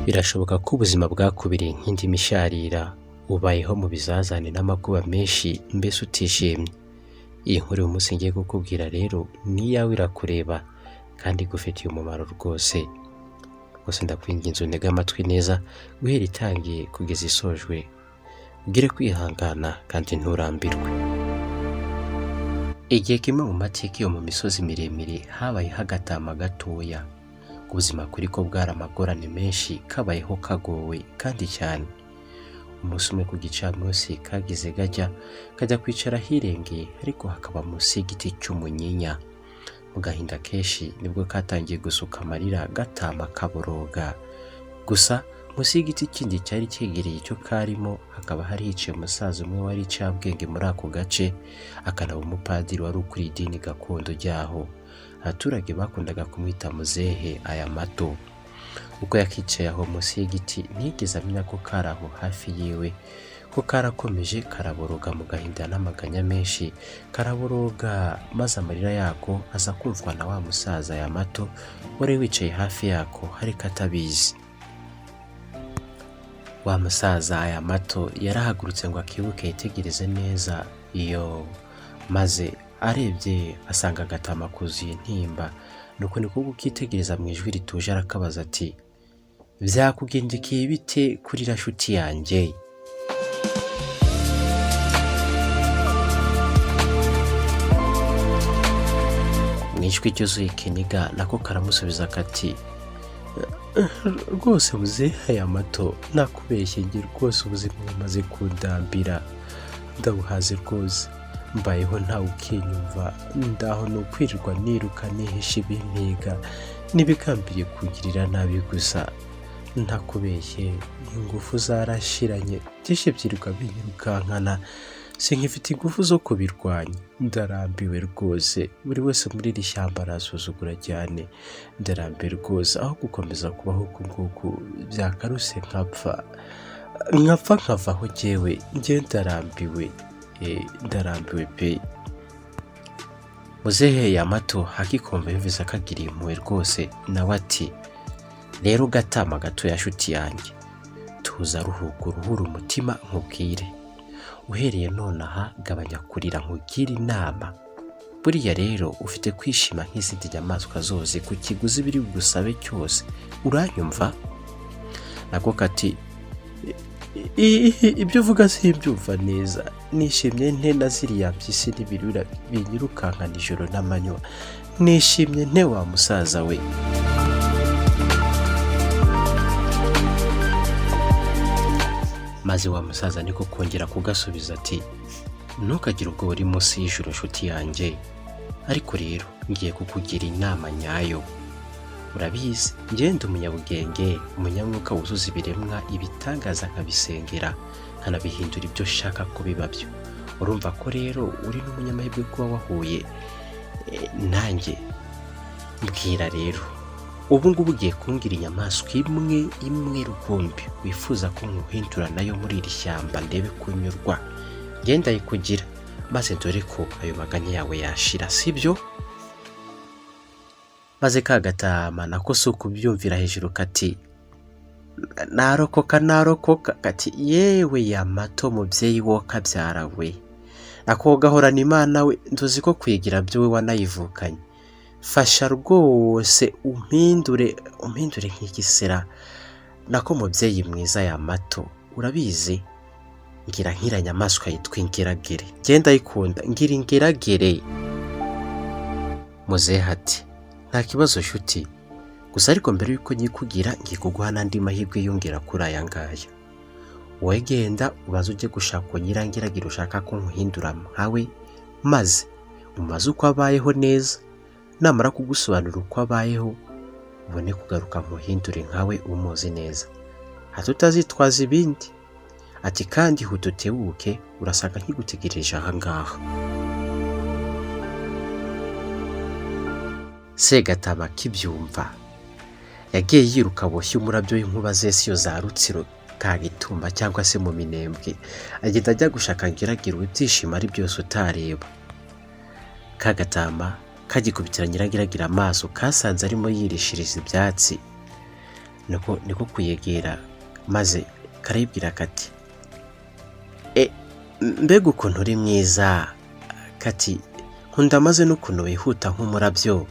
Birashoboka ko ubuzima bwakubiriye nk'indimu isharira, ubayeho mu bizazane n'amakuba menshi mbese utishimye. Iyi nkuru uyu munsi ngiye kukubwira rero ni iyawe, irakureba kandi igufitiye umumaro rwose. Rwose ndakwinginze untege amatwi neza guhera itangiye kugeza isojwe, ugire kwihangana kandi nturambirwe. Igihe kimwe mu mateka yo mu misozi miremire habayeho agatama gatoya. Ubuzima kuri ko bwari amagorane menshi, kabayeho kagowe kandi cyane. Umunsi umwe ku gicamunsi kagize gajya kajya kwicara ahirengeye ariko hakaba munsi y'igiti cy'umunyinya. Mu gahinda kenshi nibwo katangiye gusuka amarira gatama kaboroga. Gusa munsi y'igiti kindi cyari cyegereye icyo karimo hakaba hari hicaye umusaza umwe wari icabwenge muri ako gace, akanaba umupadiri wari ukuriye idini gakondo ryaho. Abaturage bakundaga kumwita Muzehe aya mato. Uko yakicaye aho munsi y'igiti ntiyigeze amenya ko kari aho hafi yiwe, ko karakomeje karaboroga mu gahinda n'amaganya menshi, karaboroga maze amarira yako aza kumvwa na wa musaza aya mato wari wicaye hafi yako ariko atabizi. Wa musaza aya mato yarahagurutse ngo akibuke yitegereze neza iyo, maze arebye asanga agatama kuzuye intimba, nuko niko kukitegereza mu ijwi rituje arakabaza ati: "Byakugendekeye bite kurira nshuti yanjye?" Mu ijwi ryuzuye ikiniga nako karamusubiza kati: "Rwose muzehe aya mato, nakubeshye njye rwose ubuzima bumaze kundambira, ndabuhaze rwose, mbayeho ntawe ukinyumva, ndaho ni ukwirirwa niruka nihisha ibimpiga n'ibigambiriye kungirira nabi gusa, ntakubeshye ingufu zarashiranye, byinshi byirirwa binyirukankana, sinkifite ingufu zo kubirwanya, ndarambiwe rwose, buri wese muri iri shyamba arasuzugura cyane, ndarambiwe rwose, aho gukomeza kubaho uku nguku byakaruse nkapfa, nkapfa nkavaho jyewe, njye ndarambiwe, ndarambiwe pe." Muzehe Yamato akikumva yumvise akagiriye impuhwe rwose, nawe ati: "Rero gatama gatoya nshuti yanjye, tuza ruhuka uruhure umutima nkubwire, uhereye nonaha gabanya kurira nkugire inama. Buriya rero ufite kwishima nk'izindi nyamaswa zose ku kiguzi biri bugusabe cyose, uranyumva?" Nako kati: "Ibyo uvuga simbyumva neza, nishimye nte na ziriya mpyisi n'ibirura binyirukankana ijoro n'amanywa, nishimye nte wa musaza we?" Maze wa musaza niko kongera kugasubiza ati: "Ntukagire ubwoba uri munsi y'ijuru nshuti yanjye, ariko rero ngiye kukugira inama nyayo. Urabizi ngende umunyabugenge, umunyamwuka wuzuza ibiremwa ibitangaza nkabisengera, nkanabihindura ibyo nshaka ko biba byo. Urumva ko rero uri n'umunyamahirwe kuba wahuye nanjye. Mbwira rero, ubu ngubu ugiye kumbwira inyamaswa imwe imwe rukumbi wifuza ko nkuhindura nayo muri iri shyamba ndebe kunyurwa, ngenda ayikugira maze dore ko ayo maganya yawe yashira, sibyo?" Maze ka gatama nako si ukubyumvira hejuru kati: "Narokoka narokoka," kati: "Yewe Yamato mubyeyi wo kabyara we, ako gahorana Imana we, ntuzi ko kwigira byo we wanayivukanye, fasha rwose umpindure, umpindure nk'igisera. Nako mubyeyi mwiza Yamato, urabizi ngira nk'iriya nyamaswa yitwa ingeragere, ngenda ayikunda, ngira ingeragere." Muzehe ati: "Nta kibazo nshuti, gusa ariko mbere y'uko nyikugira ngiye kuguha n'andi mahirwe yongera kuri aya ngaya. Wowe genda ubaze ujye gushaka uwo nyirangeragere ushaka ko nkuhindura nkawe, maze umubaze uko abayeho neza, namara kugusobanurira uko abayeho ubone kugaruka nkuhindure nkawe umuzi neza, hato utazitwaza ibindi." Ati: "Kandi huta utebuke urasanga nkigutegereje aha ngaha." Segatama akibyumva yagiye yiruka aboshye umurabyo w'inkuba zese iyo za Rutsiro, Kagitumba cyangwa se mu Minembwe, agenda ajya gushaka Ngeragere ibyishimo ari byose utareba. Kagatama kagikubitira Nyirageragere amaso kasanze arimo yirishiriza ibyatsi, Niko kuyegera maze karayibwira kati mbega ukuntu uri mwiza, kati nkunda maze n'ukuntu wihuta nk'umurabyo,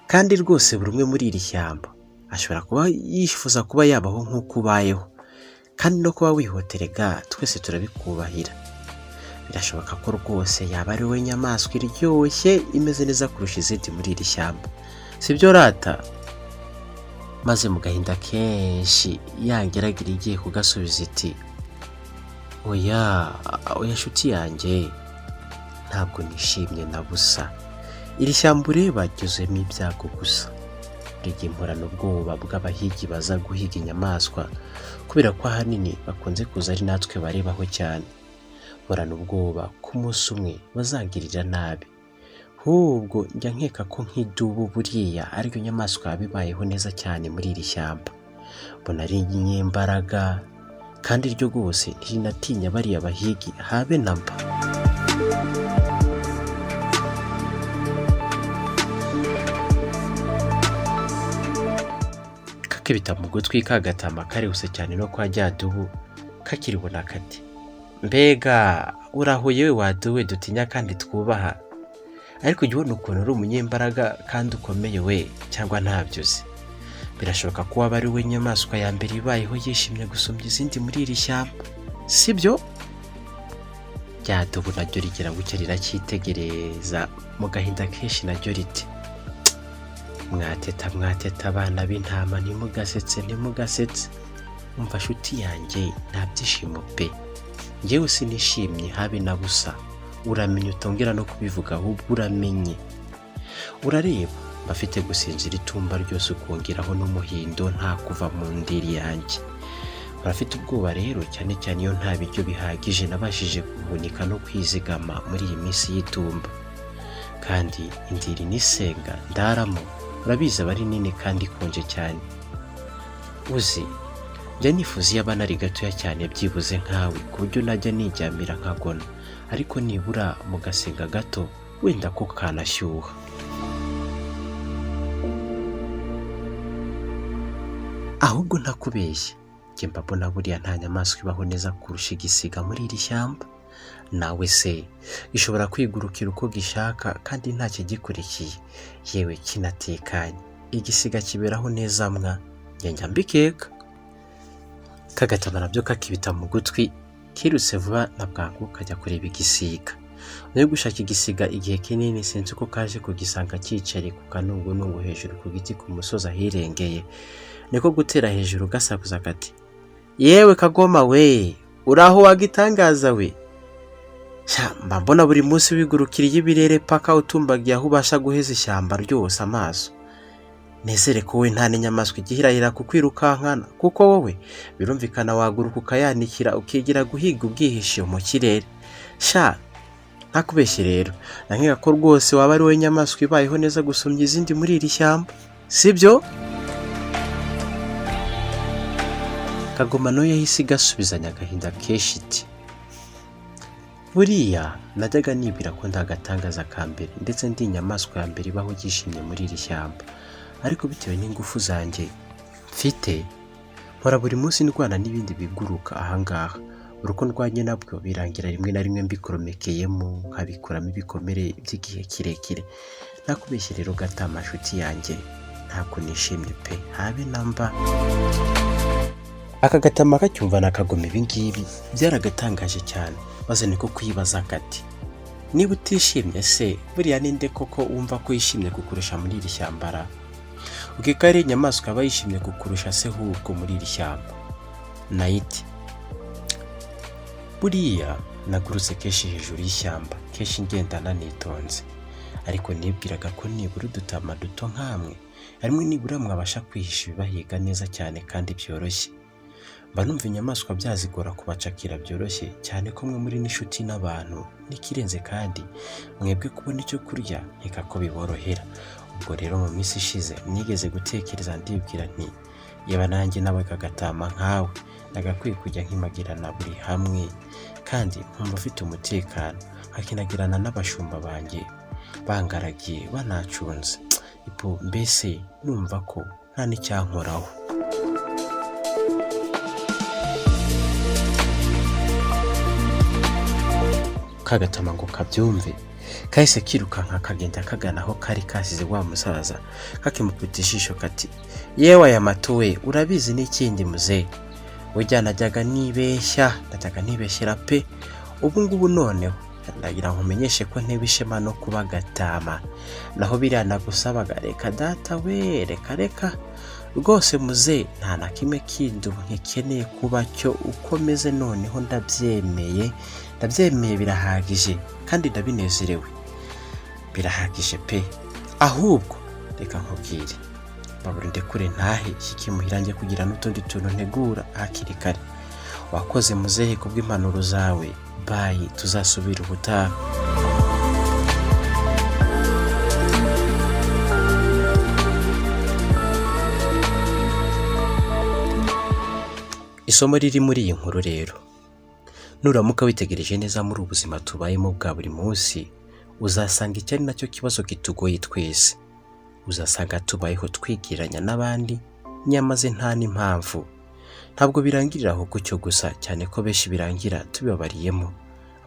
kandi rwose buri umwe muri iri shyamba ashobora kuba yifuza kuba yabaho nk'uko ubayeho, kandi no kuba wihoterega twese turabikubahira. Birashoboka ko rwose yaba ari we nyamaswa iryoshye imeze neza kurusha izindi muri iri shyamba, sibyo rata? Maze mu gahinda kenshi yangeragira igiye kugasubiza iti oya oya nshuti yanjye, ntabwo nishimye na busa. Iri shyamba ureba ryuzuyemo ibyago gusa. Buri gihe mporana ubwoba bw'abahigi baza guhiga inyamaswa, kubera ko ahanini bakunze kuza ari natwe barebaho cyane. Mporana ubwoba ko umunsi umwe bazangirira nabi. Ahubwo njya nkeka ko nk'idubu buriya ariyo nyamaswa yaba ibayeho neza cyane muri iri shyamba. Mbona ari inyembaraga kandi ryo rwose ntirinatinya bariya bahigi habe na mba. Kakibita mu gutwi kagatama karihuse cyane no kwa rya dubu, kakiribona kati mbega urahuye we waduwe dutinya kandi twubaha, ariko ujya ubona ukuntu uri umunyembaraga kandi ukomeye we, cyangwa ntabyo uzi. Birashoboka ko waba ari we nyamaswa ya mbere ibayeho yishimye gusumbya izindi muri iri shyamba, sibyo? Rya dubu naryo rigira gutya riracyitegereza mu gahinda kenshi, naryo riti mwateta mwateta abana b'intama, ntimugasetse ntimugasetse. Umva nshuti yanjye, nta byishimo pe, njyewe sinishimye habe na busa. Uramenye utongera no kubivuga, ahubwo uramenye. Urareba bafite gusinzira itumba ryose ukongeraho n'umuhindo, nta kuva mu ndiri yanjye. Barafite ubwoba rero, cyane cyane iyo nta biryo bihagije nabashije guhunika no kwizigama muri iyi minsi y'itumba. Kandi indiri n'isenga ndaramo, urabizi aba ari nini kandi ikonje cyane. Uzi njya nifuza iyo abana ari gatoya cyane byibuze nkawe, ku buryo najya nijyamira nkagona, ariko nibura mu gasenga gato wenda ko kanashyuha. Ahubwo ntakubeshye, njye mba mbona buriya nta nyamaswa ibaho neza kurusha igisiga muri iri shyamba. Nawe se gishobora kwigurukira uko gishaka kandi nta kigikurikiye, yewe kinatekanye. Igisiga kiberaho neza mwa, njya mbikeka. Kagatama nabyo kakibita mu gutwi, kirutse vuba na bwangu kajya kureba igisiga. Nayo gushaka igisiga igihe kinini, sinzi uko kaje kugisanga cyicariye ku kanungunungu hejuru ku giti ku musozi ahirengeye. Niko gutera hejuru gasakuza kati yewe kagoma we, uraho wagitangaza we. Mba mbona buri munsi wigurukira ibirere paka utumbagiye aho ubasha guheza ishyamba ryose amaso. Nizere ko we nta n'inyamaswa igihirahira kukwirukankana, kuko wowe birumvikana waguruka ukayanikira ukigira guhiga ubwihisho mu kirere. Sha ntakubeshye rero, nankeka ko rwose waba ari wowe nyamaswa ibayeho neza gusumbya izindi muri iri shyamba, sibyo? Kagoma nayo yahise igasubizanya agahinda kenshi iti buriya najyaga nibwira ko ndagatangaza ka mbere, ndetse ndi inyamaswa ya mbere ibaho yishimye muri iri shyamba, ariko bitewe n'ingufu zanjye mfite mpora buri munsi ndwana n'ibindi biguruka ahangaha. Buri uko ndwanye nabwo birangira rimwe na rimwe mbikoromekeyemo, nkabikuramo ibikomere by'igihe kirekire. Nakubeshye rero gatama nshuti yanjye, ntabwo nishimye pe, habe na mba. Aka gatama kacyumva nakagoma ibi ngibi byaragatangaje cyane, maze niko kwibaza kati niba utishimye se buriya ninde koko wumva ko yishimye kukurusha muri iri shyamba ra? Ukeka ari inyamaswa yaba yishimye kukurusha se hubwo muri iri shyamba? Nayiti buriya nagurutse kenshi hejuru y'ishyamba, kenshi ngendana nitonze, ariko nibwiraga ko nibura udutama duto nkamwe harimwe nibura mwabasha kwihisha ibibahiga neza cyane kandi byoroshye. Mba numva inyamaswa byazigora kubacakira byoroshye cyane ko mwe muri n'inshuti n'abantu, n'ikirenze kandi mwebwe kubona icyo kurya nkeka ko biborohera. Ubwo rero mu minsi ishize nigeze gutekereza ndibwira nti yaba nanjye nawe kagatama nkawe nagakwiye kujya nkimagirana buri hamwe kandi nkumva mfite umutekano, nkakinagirana n'abashumba banjye bangaragiye banacunze, ipo mbese numva ko nta n'icyankoraho. Kagatama ngo kabyumve, kahise kirukanka kagenda kagana aho kari kasize wa musaza, kakimukubita ijisho kati: "Yewe aya mato we, urabizi n'ikindi muzehe, burya najyaga nibeshya, najyaga nibeshyera pe. Ubu ngubu noneho ndagira ngo umenyeshe ko ntewe ishema no kuba gatama. Naho biriya nagusabaga, reka data we, reka reka rwose muze, nta na kimwe kindi ubu nkikeneye kuba cyo. Uko meze noneho ndabyemeye, ndabyemeye, birahagije kandi ndabinezerewe, birahagije pe. Ahubwo reka nkubwire, babura ndekure ntahe kikimuhira, njye kugira n'utundi tuntu ntegura hakiri kare. Wakoze muzehe kubw'impanuro zawe, bye, tuzasubira ubutaha." Isomo riri muri iyi nkuru rero, nuramuka witegereje neza muri ubu buzima tubayemo bwa buri munsi, uzasanga icyo ari nacyo kibazo kitugoye twese. Uzasanga tubayeho twigiranya n'abandi, nyamaze nta n'impamvu. Ntabwo birangirira aho gutyo gusa, cyane ko benshi birangira tubibabariyemo,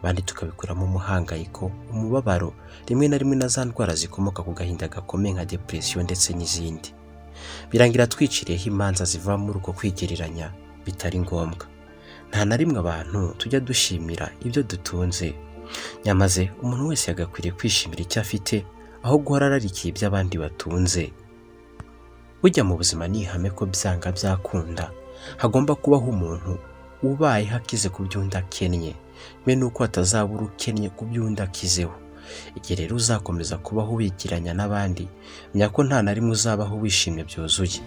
abandi tukabikuramo umuhangayiko, umubabaro, rimwe na rimwe na za ndwara zikomoka ku gahinda gakomeye nka depression ndetse n'izindi. Birangira twiciriyeho imanza ziva muri uko kwigereranya bitari ngombwa. Nta na rimwe abantu tujya dushimira ibyo dutunze. Nyamaze umuntu wese yagakwiriye kwishimira icyo afite, aho guhora ararikiye ibyo abandi batunze. Burya mu buzima ni ihame ko byanga byakunda hagomba kubaho umuntu ubayeho akize ku byo undi akennye, be nuko hatazabura ukennye ku byo undi akizeho. Igihe rero uzakomeza kubaho wigiranya n'abandi, menya ko nta na rimwe uzabaho wishimye byuzuye.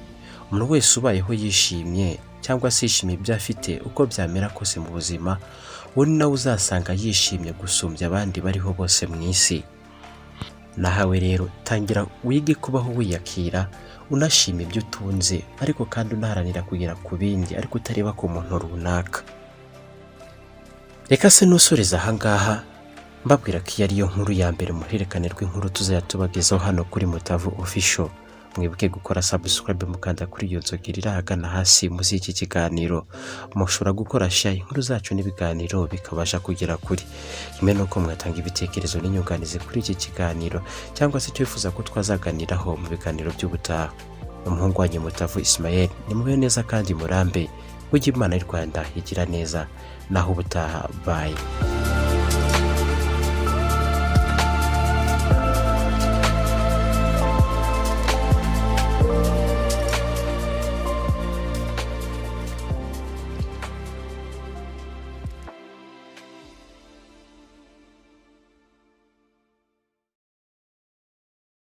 Umuntu wese ubayeho yishimye cyangwa se yishimiye ibyo afite, uko byamera kose mu buzima, uwo ni nawe uzasanga yishimye gusumbya abandi bariho bose mu isi. Nahawe rero tangira wige kubaho wiyakira, unashima ibyo utunze, ariko kandi unaharanira kugera ku bindi, ariko utareba ku muntu runaka. Reka se nusoreza ahangaha mbabwira ko iyo ariyo nkuru ya mbere mu ruhererekane rw'inkuru tuzajya tubagezaho hano kuri Mutavu Official. Mwibuke gukora subscribe, mukanda kuri iyo nzogera iri ahagana hasi munsi y'iki kiganiro. Mushobora gukora share, inkuru zacu n'ibiganiro bikabasha kugera kuri kimwe n'uko mwatanga ibitekerezo n'inyunganizi kuri iki kiganiro, cyangwa se icyo wifuza ko twazaganiraho mu biganiro by'ubutaha. Umuhungu wanjye Mutavu Ismael, nimube neza kandi murambe. Burya Imana y'u Rwanda igira neza. Naho ubutaha, bye.